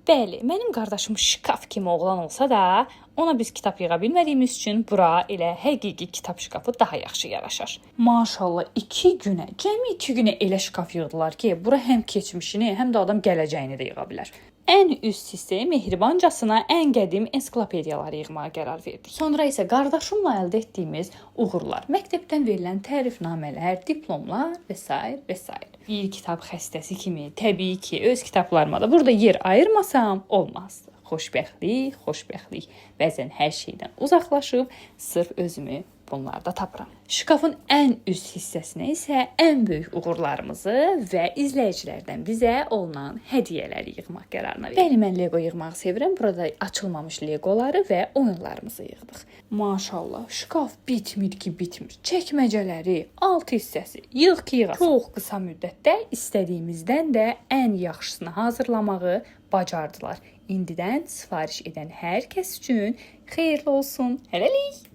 Bəli, mənim qardaşım şkaf kimi oğlan olsa da, ona biz kitab yığa bilmədiyimiz üçün bura elə həqiqi kitab şkafı daha yaxşı yaraşar. Maşallah, 2 günə, cəmi 2 günə elə şkaf yığdılar ki, bura həm keçmişini, həm də adam gələcəyini də yığa bilər. Ən üst hissəyə mehribancasına ən qədim ensiklopediyaları yığmağa qərar verdik. Sonra isə qardaşımla əldə etdiyimiz uğurlar, məktəbdən verilən tərifnamələr, diplomlar və sair və sair. Bir kitab xəstəsi kimi təbii ki, öz kitablarıma da burada yer ayırmasam olmazdı. Xoşbəxtlik, xoşbəxtlik. Bəzən hər şeydən uzaqlaşıb sırf özümü bunlarda tapıram. Şkafın ən üst hissəsinə isə ən böyük uğurlarımızı və izləyicilərdən bizə olunan hədiyyələri yığmaq qərarına verdik. Bəli, mən Lego yığmağı sevirəm. Burada açılmamış Legoları və oyunlarımızı yığdıq. Maşallah, şkaf bitmir ki, bitmir. Çəkməcələri, alt hissəsi, yığ ki, yığasan. Çox qısa müddətdə istədiyimizdən də ən yaxşısını hazırlamağı bacardılar. İndidən sifariş edən hər kəs üçün xeyirli olsun. Hələlik.